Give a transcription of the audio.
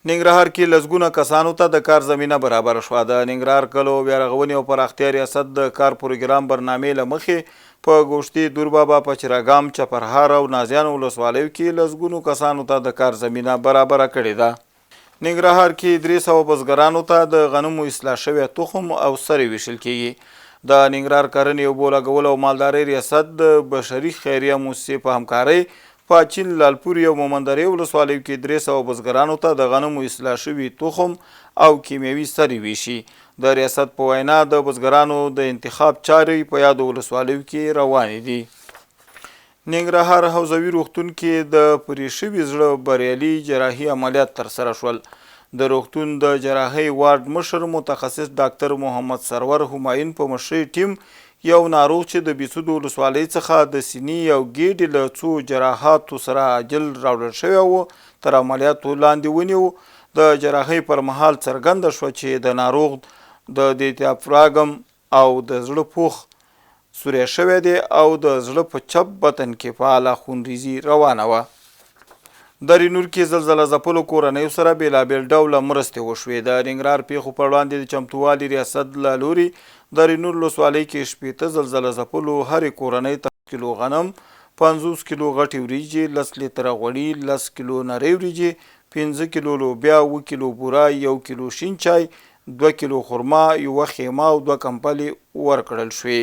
ننګرهار کې لسګونه کسانو ته د کار زمینه برابره شوه. د ننګرهار کلو بیارغونې او پراختیا ریاست د کار پروګرام برنامې له مخې په ګوشتې، دوربابا، پچراګام، چپرهار او نازیانو ولسوالیو کې لسګونو کسانو ته د کار زمینه برابره کړې ده. ننګرهار کې 300 بزګرانو ته د غنمو اصلاح شوی تخم او سرې ویشل کیږي. د ننګرهار کرنې، اوبو لګولو او مالدارۍ ریاست د بشري خیریه موسسې په همکارۍ په اچین، لالپوري او مومندرې ولسوالیو کې 300 بزګرانو ته د غنمو اصلاح شوي تخم او کیمیاوي سرې ویشي. د ریاست په وینا د بزګرانو د انتخاب چارې په یادو ولسوالیو کې روانې دي. ننګرهار حوزوي روغتون کې د پرې شوي زړه بریالي جراحي عملیات ترسره شول. د روغتون د جراحۍ وارډ مشر متخصص ډاکتر محمد سرور همایون په مشرۍ ټیم یو ناروغ چې د بیسودو ولسوالۍ څخه د سینې او ګیډې له څو جراحاتو سره عاجل راوړل شوی و، تر عملیاتو لاندې ونیو. د جراحۍ پر مهال څرګنده شوه چې د ناروغ د دیافراګم او د زړه پوښ سوری شوی دی او د زړه په چپ بطن کې فعاله خونریزي روانه وه. درې نور کې زلزله ځپلو کورنیو سره بېلابېل ډوله مرستې وشوې. د ننګرهار پېښو پر وړاندې د چمتووالي ریاست له لوري درې نور ولسوالۍ کې 60 زلزله ځپلو هرې کورنۍ ته کیلو غنم، 50 کیلو غټې وریجې، 10 لیتره غوړي، 10 کیلو نرۍ وریجې، 5 کیلو لوبیا، 7 کیلو بوره، 1 کیلو شین چای، 2 کیلو خرما، یوه خیمه او 2 کمپلې ورکړل شوې.